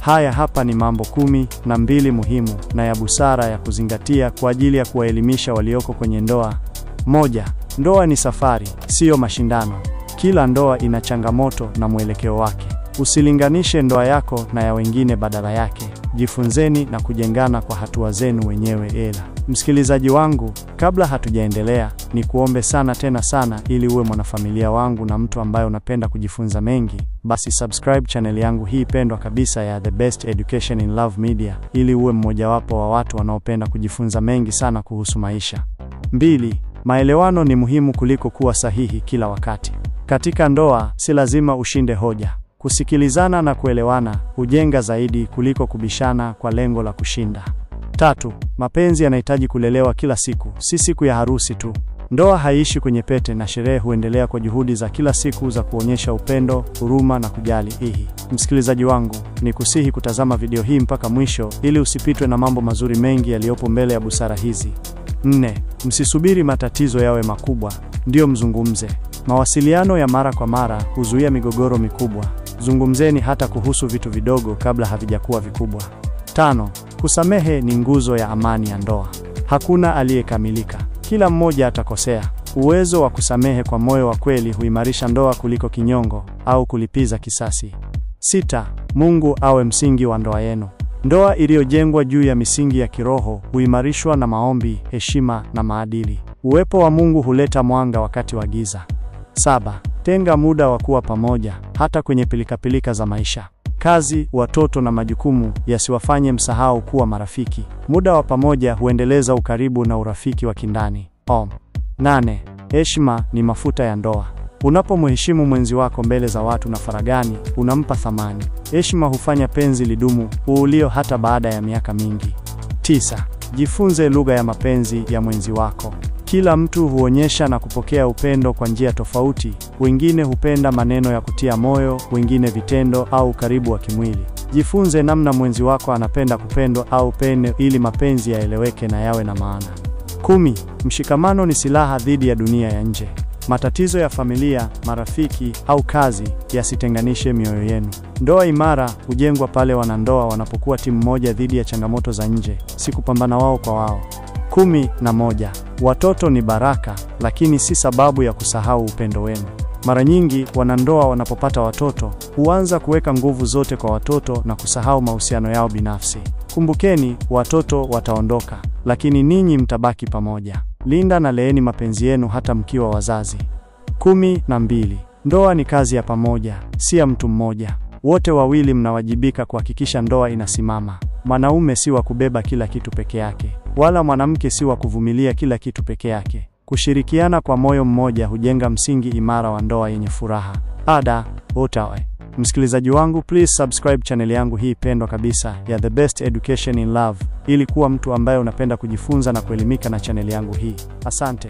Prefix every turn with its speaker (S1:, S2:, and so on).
S1: Haya hapa ni mambo 12 muhimu na ya busara ya kuzingatia kwa ajili ya kuwaelimisha walioko kwenye ndoa. 1. Ndoa ni safari, siyo mashindano. Kila ndoa ina changamoto na mwelekeo wake. Usilinganishe ndoa yako na ya wengine, badala yake jifunzeni na kujengana kwa hatua zenu wenyewe. Ela msikilizaji wangu, kabla hatujaendelea, ni kuombe sana tena sana, ili uwe mwanafamilia wangu na mtu ambaye unapenda kujifunza mengi, basi subscribe channel yangu hii pendwa kabisa ya The Best Education in Love Media, ili uwe mmojawapo wa watu wanaopenda kujifunza mengi sana kuhusu maisha. 2. Maelewano ni muhimu kuliko kuwa sahihi kila wakati. Katika ndoa, si lazima ushinde hoja. Kusikilizana na kuelewana hujenga zaidi kuliko kubishana kwa lengo la kushinda. 3. Mapenzi yanahitaji kulelewa kila siku, si siku ya harusi tu. Ndoa haiishi kwenye pete na sherehe, huendelea kwa juhudi za kila siku za kuonyesha upendo, huruma na kujali. Ihi msikilizaji wangu, nikusihi kutazama video hii mpaka mwisho ili usipitwe na mambo mazuri mengi yaliyopo mbele ya busara hizi. 4. Msisubiri matatizo yawe makubwa ndiyo mzungumze. Mawasiliano ya mara kwa mara huzuia migogoro mikubwa. Zungumzeni hata kuhusu vitu vidogo kabla havijakuwa vikubwa. 5. Kusamehe ni nguzo ya amani ya ndoa. Hakuna aliyekamilika, kila mmoja atakosea. Uwezo wa kusamehe kwa moyo wa kweli huimarisha ndoa kuliko kinyongo au kulipiza kisasi. 6. Mungu awe msingi wa ndoa yenu. Ndoa iliyojengwa juu ya misingi ya kiroho huimarishwa na maombi, heshima na maadili. Uwepo wa Mungu huleta mwanga wakati wa giza. 7. Tenga muda wa kuwa pamoja, hata kwenye pilikapilika za maisha. Kazi, watoto na majukumu yasiwafanye msahau kuwa marafiki. Muda wa pamoja huendeleza ukaribu na urafiki wa kindani. 8. Heshima ni mafuta ya ndoa. Unapomheshimu mwenzi wako mbele za watu na faragani, unampa thamani. Heshima hufanya penzi lidumu uulio hata baada ya miaka mingi. 9. Jifunze lugha ya mapenzi ya mwenzi wako. Kila mtu huonyesha na kupokea upendo kwa njia tofauti. Wengine hupenda maneno ya kutia moyo, wengine vitendo au ukaribu wa kimwili. Jifunze namna mwenzi wako anapenda kupendwa au pene ili mapenzi yaeleweke na yawe na maana. 10. Mshikamano ni silaha dhidi ya dunia ya nje. Matatizo ya familia, marafiki au kazi yasitenganishe mioyo yenu. Ndoa imara hujengwa pale wanandoa wanapokuwa timu moja dhidi ya changamoto za nje, si kupambana wao kwa wao. 11. Watoto ni baraka, lakini si sababu ya kusahau upendo wenu. Mara nyingi wanandoa wanapopata watoto huanza kuweka nguvu zote kwa watoto na kusahau mahusiano yao binafsi. Kumbukeni, watoto wataondoka, lakini ninyi mtabaki pamoja. Linda na leeni mapenzi yenu hata mkiwa wazazi. 12. Ndoa ni kazi ya pamoja, si ya mtu mmoja. Wote wawili mnawajibika kuhakikisha ndoa inasimama. Mwanaume si wa kubeba kila kitu peke yake, wala mwanamke si wa kuvumilia kila kitu peke yake. Kushirikiana kwa moyo mmoja hujenga msingi imara wa ndoa yenye furaha. Ada otawe. Msikilizaji wangu, please subscribe channel yangu hii pendwa kabisa ya The Best Education in Love ili kuwa mtu ambaye unapenda kujifunza na kuelimika na channel yangu hii. Asante.